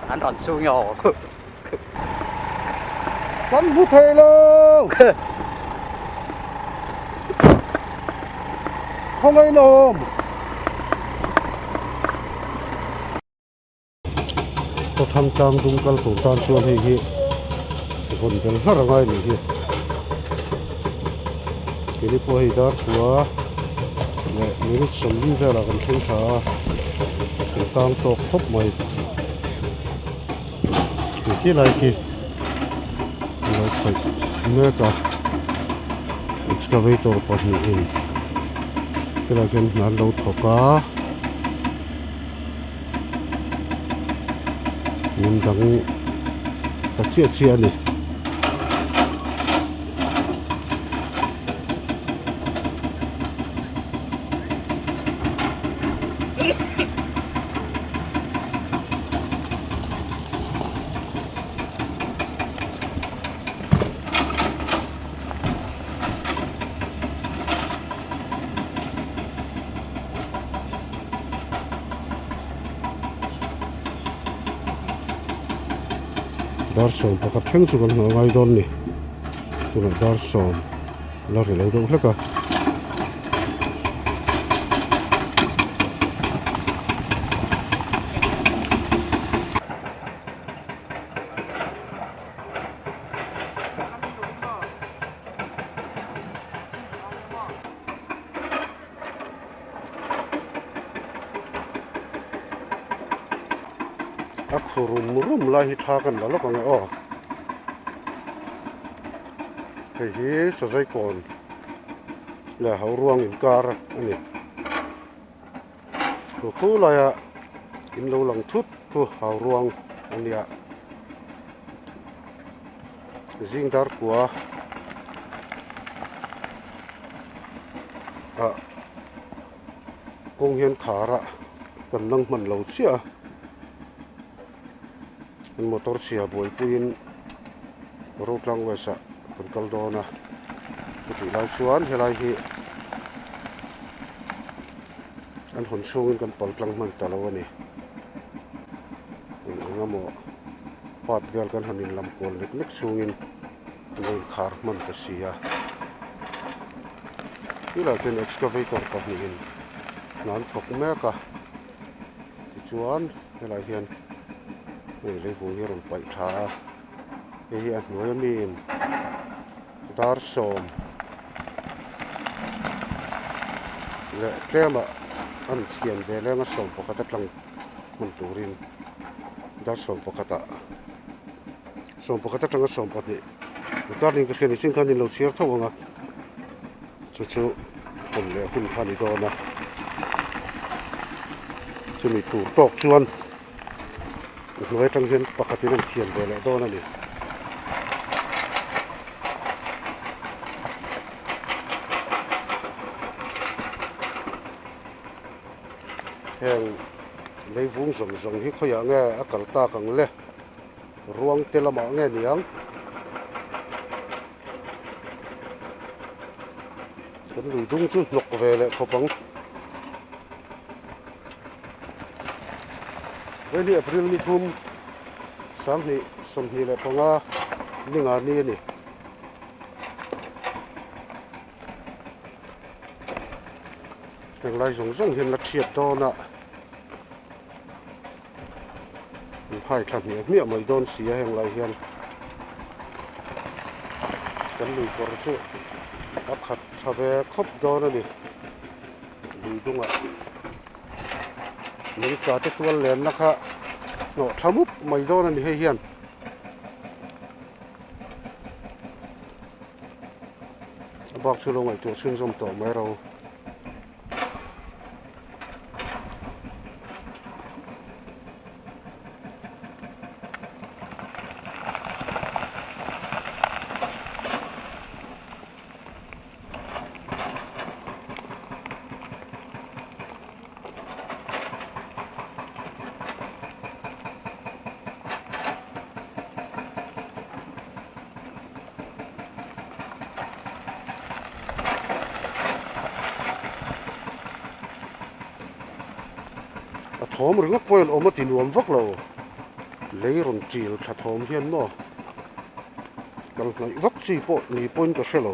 An rawn su nge aw. Kan hmu thei lo. Khawngaih in a awm. Khawthlang tlang dung kal tur tan chuan hei hi vawn bel hlar a ngai nih hi. Keini pawh hei dar kua leh minute sawmli velah kan thleng thla a, kan tang tawk khawp mai. Hei khi lai khi an lo khawih mek a, excavator pahnihin helai khian hna an lo thawk a. Min dang ta chiah chiah a ni. Dar sawm pakhat thleng chu kan nghah ngai dawn ni tunah dar sawm la ri lo deuh hlek a. A khu rum rum lai hi tha kan la lawk ang e aw hei hi sazai kawn leh ho ruang inkar a ni khu khu laia in lo lang thut khu hau ruang a nia zing dar kua ah kawng hian khar a kan lang hman lo chiah a an motor chhia buaipuiin Rotlang West ah kan kal dawn a chutih lai chuan helai hi an hawn chhungin kan pal tlang hman ta lo a ni eng eng emaw part vel kan han inlam kual nek nek chhungin an lo inkhar hman ta si a tilai chuan excavator pahnihin hna an thawk mek a tichuan helai hian hei leivung hi a rawn paih tha a hei hi a hnuai ami in dar sawm leh tlem ah a rawn thian ve leng a sawm pakhat atang hman turin dar sawm pakhat ah 11 atanga 12 inkar ka hria ni chin khan in lo chhiar tho ang a chu chu hawn leh hun kha a ni dawn a chumi tur tawk chuan hnuai atang hian pakhat in an thiam ve leh dawn a ni. Heng leivung zawng zawng hi khawiah nge a kal tak ang le? Ruang te lamah nge niang? Kan lui dung chu hnawk ve leh khawp ang. Vei hi April ni thum 20 25 ni nga ni a ni. Heng lai zawng zawng hian la thiat dawn a. An hai thla hmiah hmiah mai dawn si a heng lai hian kan lui kawr chu a khat tha ve khawp dawn a ni lui dungah nungcha te tual lenna kha hnawh tha mup mai dawn a ni hei hian. A bak chu lo ngaihtuah chhunzawm tawh mai ro. A thawm ringawt pawhin awm a ti nuam vak lo. Lei rawn ṭil thla thawm hian maw kal hnaih vak chi pawh ni pawhin ka hre lo.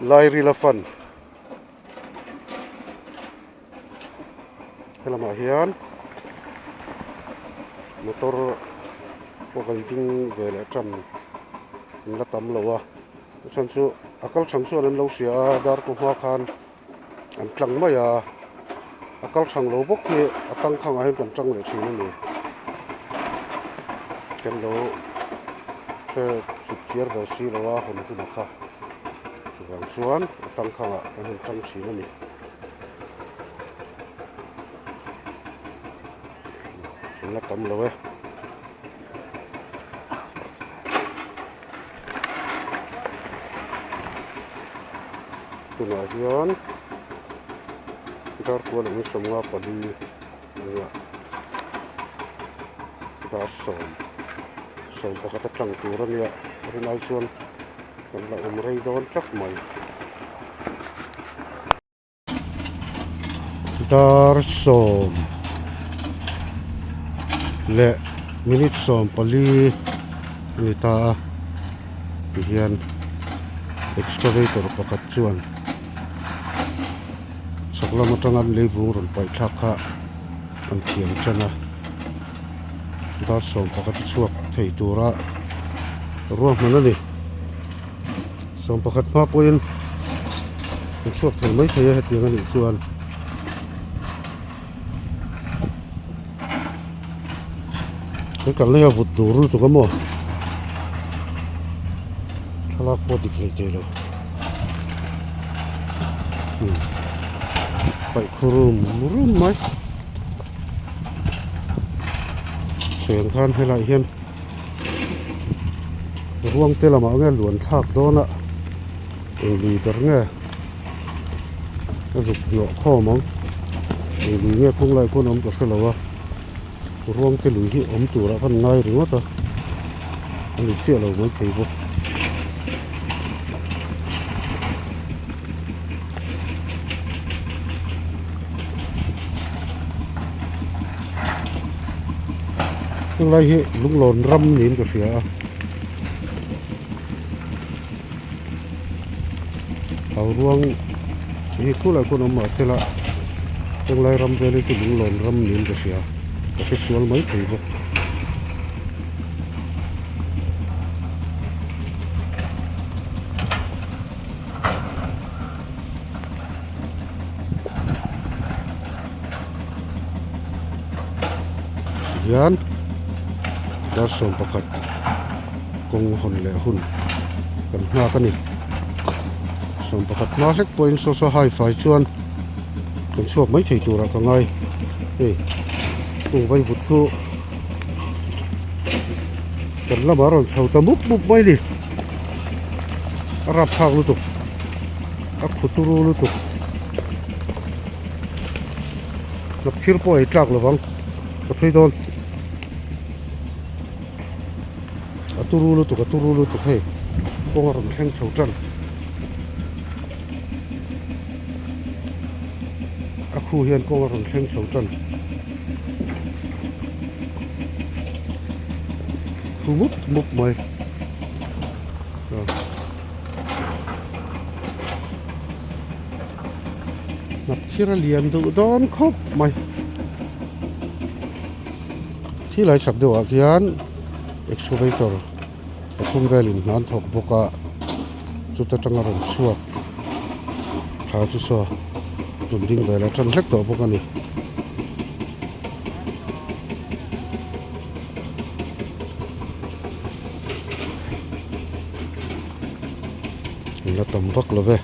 Lairila fan helamah hian motor pawh kan ding ve leh tan an la tam lo a a chhan chu a kal thang chuan an lo hria a dar kaw hma khan an tlang mai a a kal thang lo bawk hi a tangkhangah hian kan tang leh thin a ni kan lo hre chip chiar ve si lo a hawn hunah kha chuvang chuan a tangkhangah kan han tang thin a ni. An la tam lo e. Tunah hian dar kual eng 54 a nia dar sawm sawm pakhat a tlang tur a nia rinai chuan kan la awm rei dawn tlat mai. Dar sawm leh minute 14 a ni ta a tihian excavator pakhat chuan chhak lam atanga an leivung rawn paih thlak kha an thiam tan a dar 11 a chhuak thei tura ruahman a ni. 11 hma pawhin an chhuak thei mai thei a hetiang a nih chuan he kalna hi a vut dur lutuk a maw thlalak pawh dik hlei thei lo paih khu rum rum mai seng khan helaiah hian. Ruang te lamah nge luan thlak dawn a eng lui ber nge a zuk hnawh khawm ang eng lui nge kawng lai khawn awm ka hre lo a ruang te lui hi awm turah khan ngai ringawt a a ni chiah lo maithei bawk. Helai hi lunglawn ram niin ka hria a hau ruang hi khulai khawn awm mahse la henglai ram vel hi chu lunglawn ram niin ka hria ka hre sual mai thei bawk. Hian dar 11 kawng hawn leh hun kan nghak a ni 11 hma hlek pawhin saw saw hai fai chuan kan chhuak mai thei turah ka ngai hei kung vaivut khu kan lamah a rawn chho ta mup mup mai a ni a rapthlak lutuk a khu turu lutuk hnap phir pawh ei tlak lovang ka phei dawn a turu lutuk a turu lutuk hei kawng a rawn thleng chho tan a khu hian kawng a rawn thleng chho tan khu mup mup mai. Hnap thir a lian duh dawn khawp mai khilai chhak deuh ah khian excavator pathum velin hna an thawk bawk a chuta tanga rawn chhuak thla chu saw rawn ding ve leh tan hlek tawh bawk a ni. La tam vak lo ve.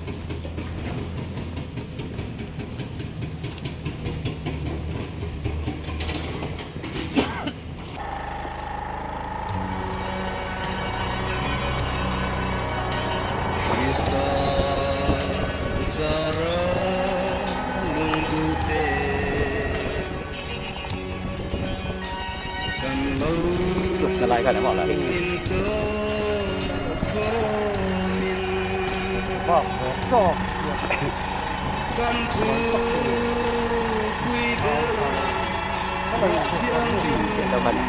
kha ni.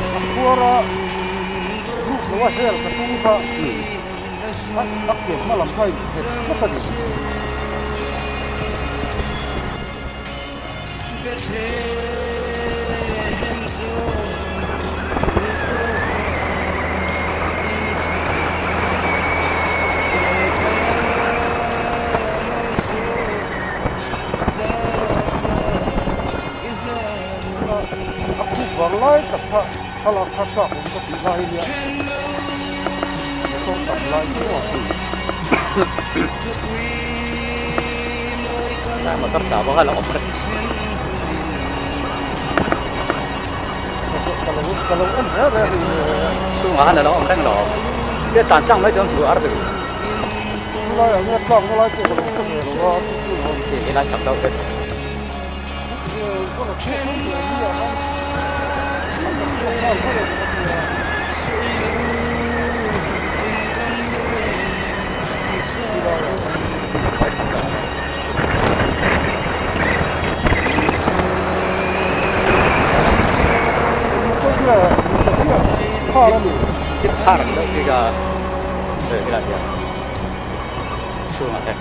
A khuara lut lo a hel ka tum kha a ke hma lam kha a innghet tlat a ni. A khup vang lai tak kha thlalak kha chak awm ka tih lai nia motor tam lai chu a Motor chah bawk a lo awm reng. Ka lo en reng reng chhungah khan a lo awm reng lo. Tia tlan tlang mai chuan hmu ar deuh. Chulai ah nge tlakna lai pawh ka lo hre ve lo a chu chu lo. Helai chak deuh te. Chhungah te.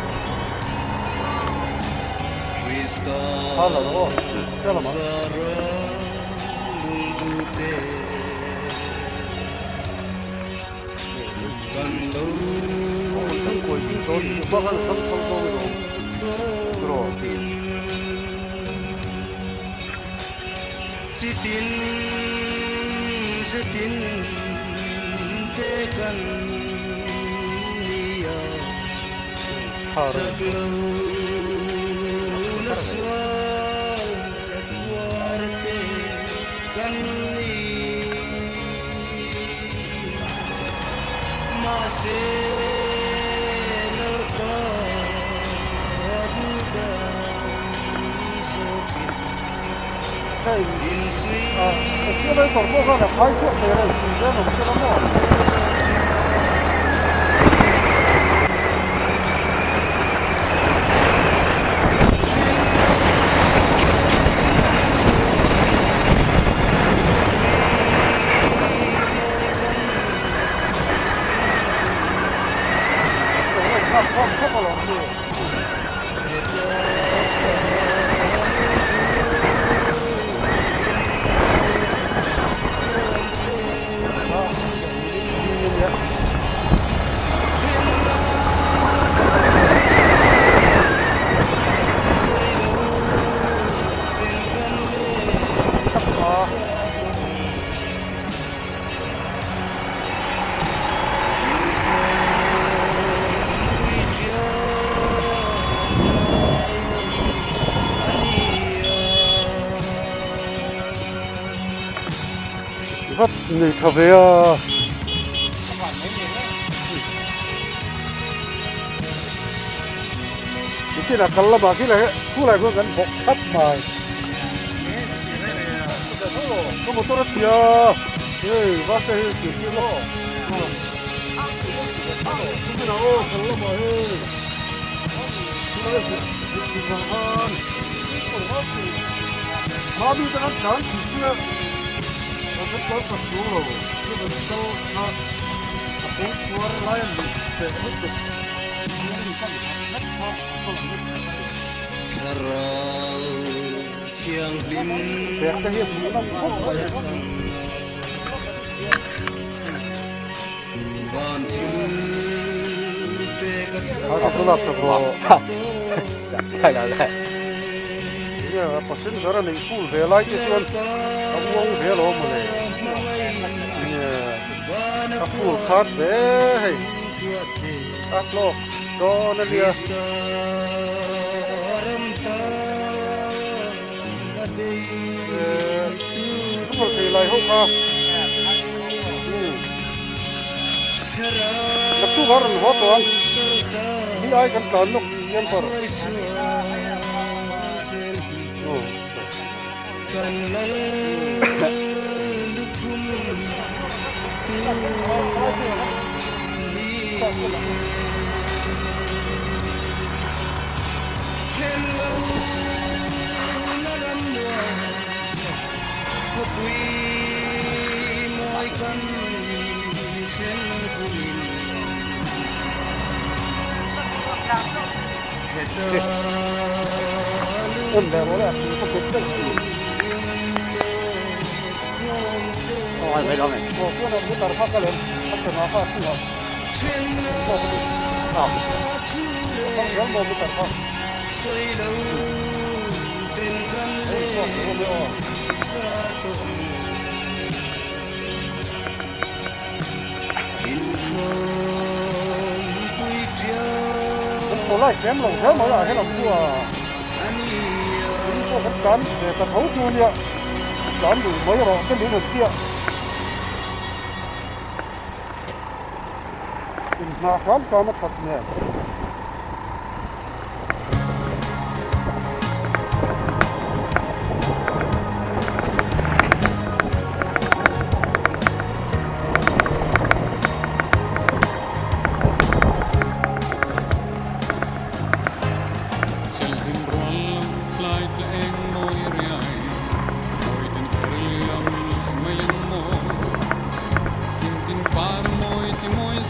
Vat nei tha ve a. Nikin a kal lamah khi leh khulai khuan kan bawk thlap mai. Ka motor a chhia hei vate hi thil thil a Nikin a aw kal lamah hei khulai thil vang khan Mami te kan tlan thil chiah kan tlan tak chuang lo kan kal kha a kawng khuar lai a ni teh lutuk. Passenger a neih full ve lai te chuan a uang ve alawm mawle a full khat ve hei. A hlawk dawn a nia. Eee thei lai ho kha. Naktuk a rawn haw tawh ang. Hi ai kan tlan nawk hian par. En leh rawh le a thing kha bet daih thei. Aw ai mai lo mai. Aw chuan a meter kha ka lem a chhengah kha a chungah zawk a ni. Aw. A thang zel maw meter kha. A inchhuak lo awm e aw. Kan thaw lai tlem lo hle mai a helam chu a in pawh kan tlan ve ta tho chu ania tlan lui mai rawh te min rawn tia inhnah hram hram a that hmel.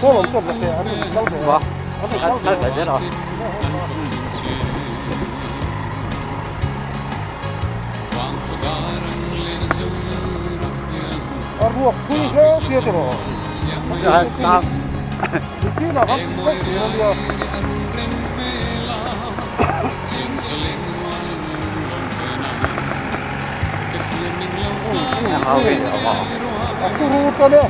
Saw lam chuan leh an rawn kal ve a, an rawn kal ve a. A ruak pui hle sia te rawh. Nichina khan daih tur a nia. A turu tan e.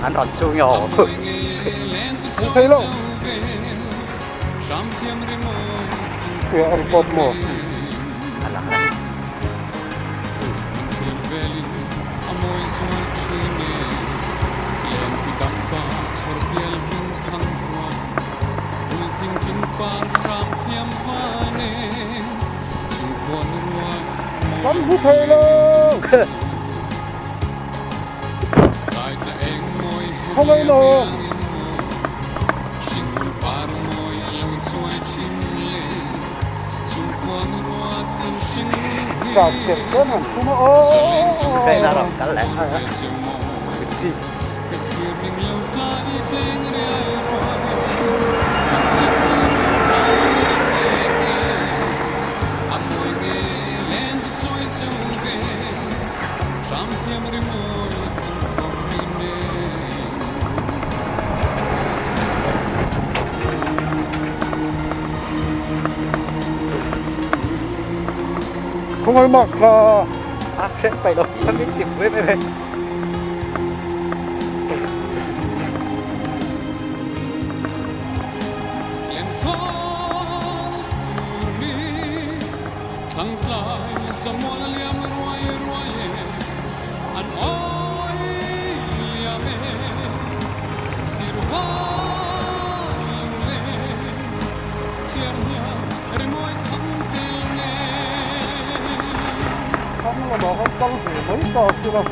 An rawn chhung i aw. Hmu thei lo. Tia a report maw? A lang reng. Kan hmu thei lo. Khawngaih lo. Tlan tel tlem han tum a aw. Khawngaih mask kha. A hre paih lo ka min ti pui em em. Thang lamah khan kal ve mai ta a sila.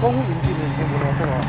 Kawng in in hmu lo te rawh.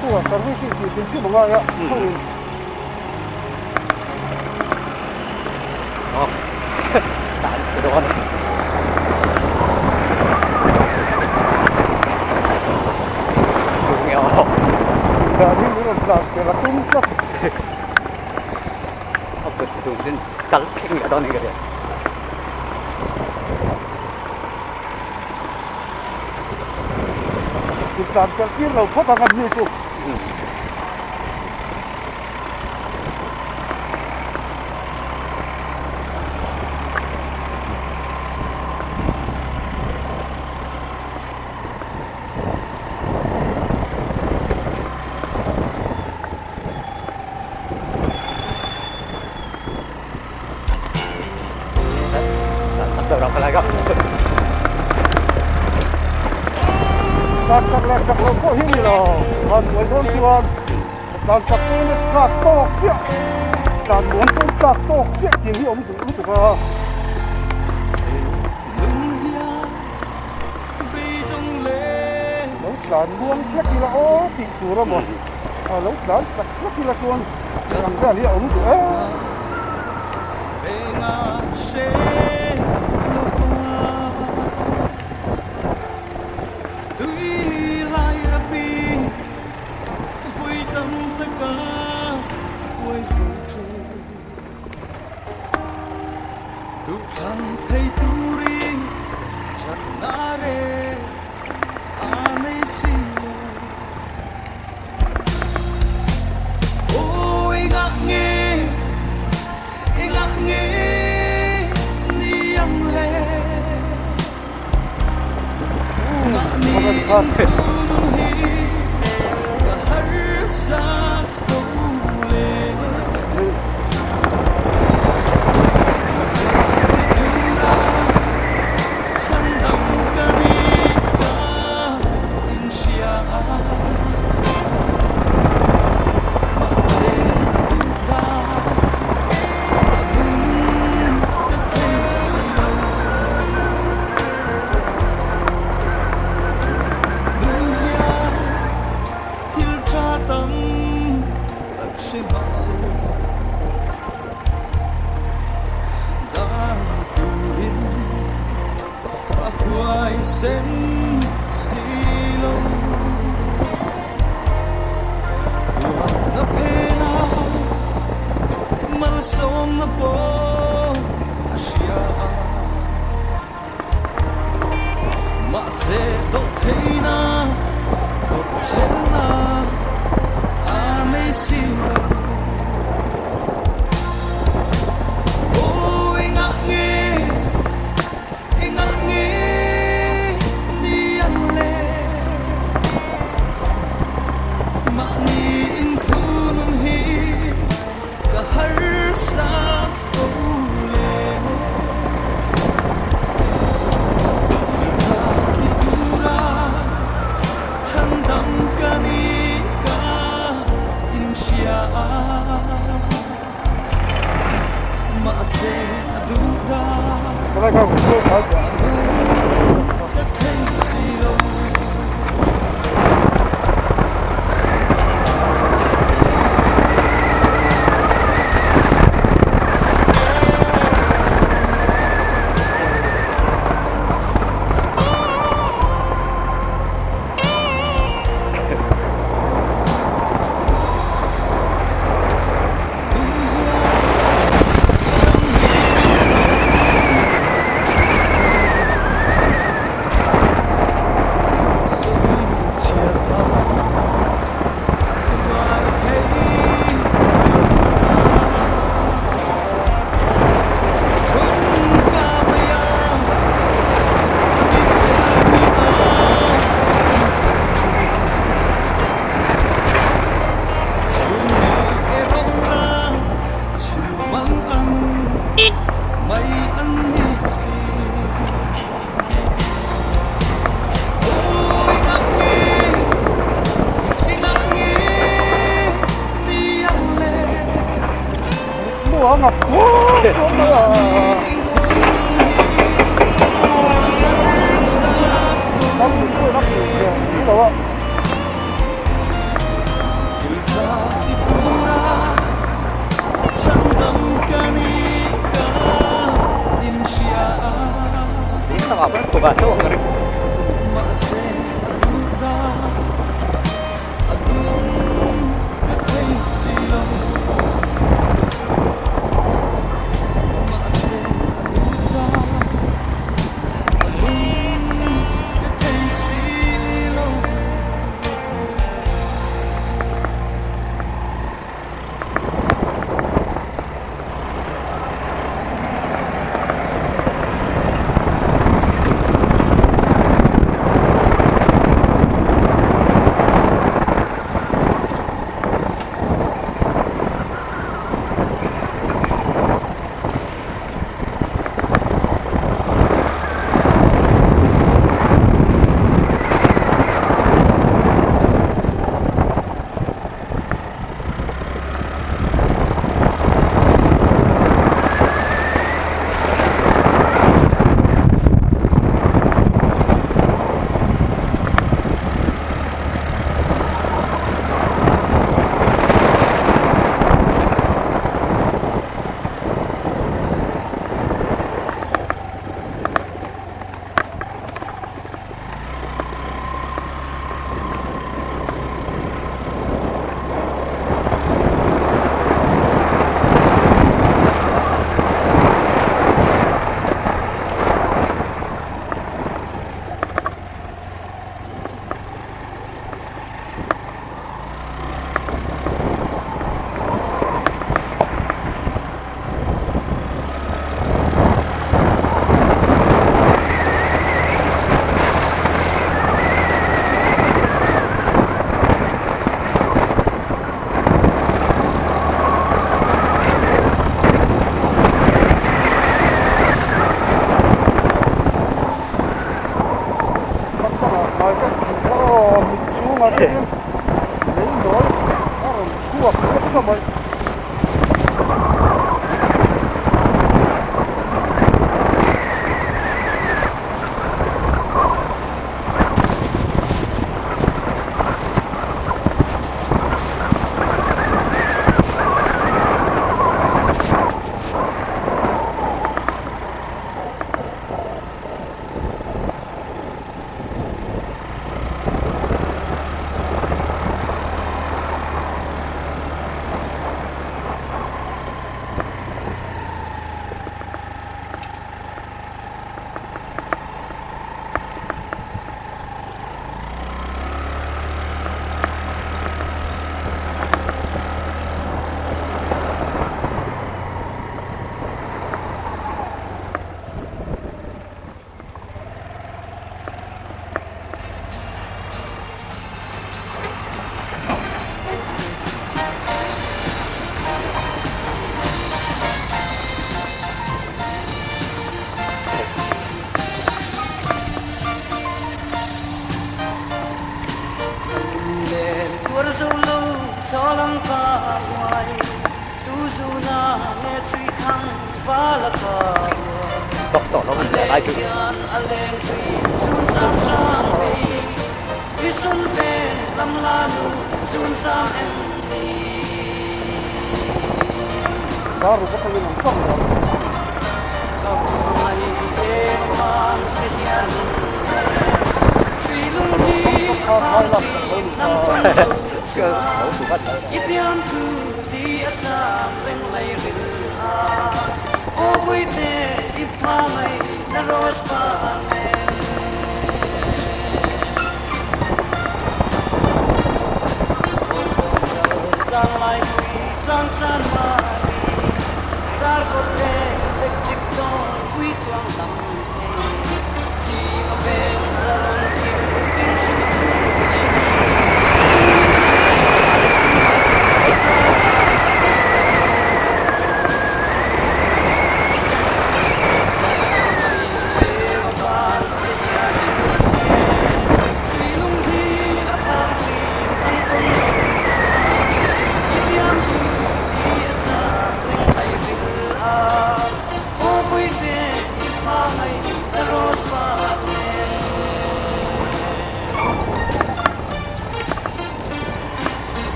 Tua servicing tih hrim hrim a ngai a thawin. Tum chuan kal thleng leh dawn a ni ka hria. Intlan pelh tir lo phawt ang a ni chu. Tlan chak leh chak loh pawh hi a ni lo, tlan muan dawn chuan tlan chak pawhin a tlak tawk chiah, tlan muan pawhin tlak tawk chiah tih hi a awm duh lutuk a. Lo tlan muang hlek ila aw tih tur a maw, a lo tlan chak hlek ila chuan ang vel hi a awm duh em. Tawk tawh lo in lai chu.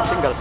Single.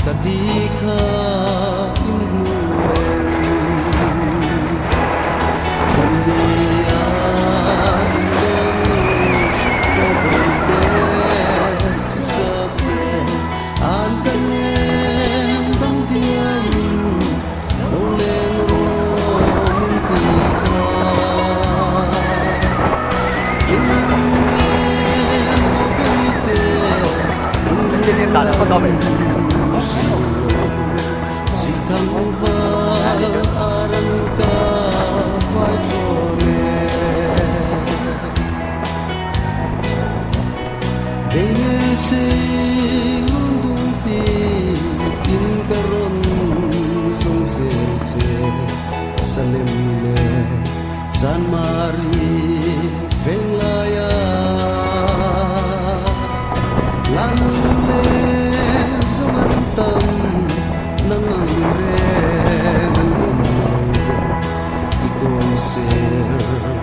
Ka di kha in hmu em. che Salem leh Chanmari Venglaia Lanu leh zawng an tam nang ang reng an awm lo I kawn ser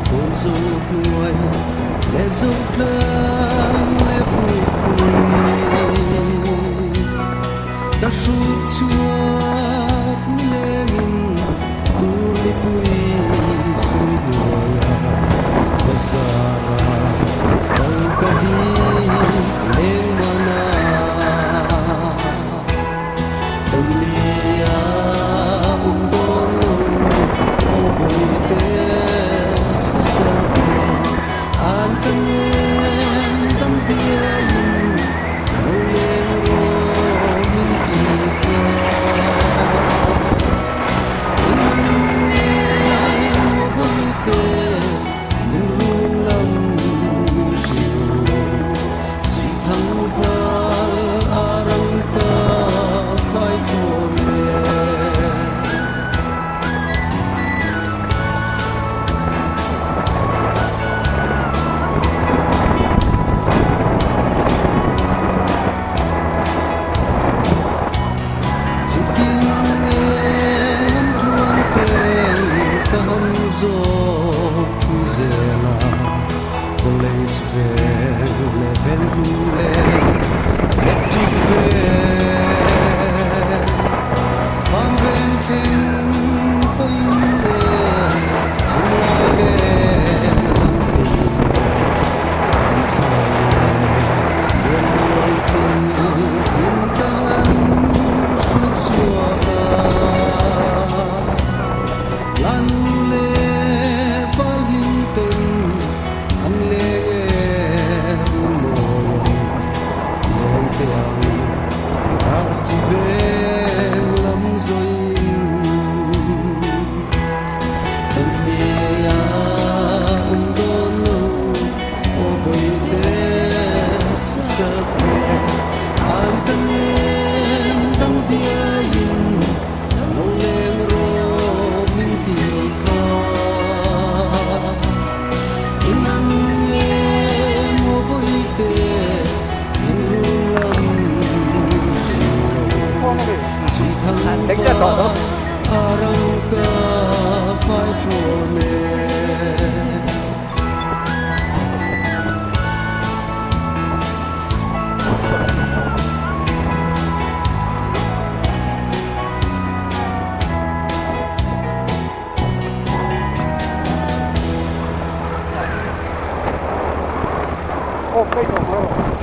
kawn zo hnuai leh zo tlang leh pukpui Ka hrut chhuak nilengin tur mipui sawi hnuaia bazar-ah kal ka di leng mana. Tumnia um dawn lo aw bawihte siserte an ka ngen dam diaiin lo leng rawh min ti kha. In an ngen aw bawihte min run lam min hrilh zui thang val a rang ka vai thawn e. Chutin eng an tluang peng ka han zawk thui zel a, College veng leh veng hlung leh Matric veng Farm veng thleng pawhin e thinlai reng a dang thei lo. Ram thawng leh muan rual pil in ka han hrut chhuak a. Lan leh val him ten an leng e run mawi ang lawm teh ang rahsi veng lam zawiin Tawlhnia awm dawn lo aw bawihte sak leh an ta nem dang diaiin lo leng rawh min ti kha. In ang nge maw bawihte in run lam min hrilh lo chhui thang va a rang ka fai thawn e. Aw, phei tawh mai rawh.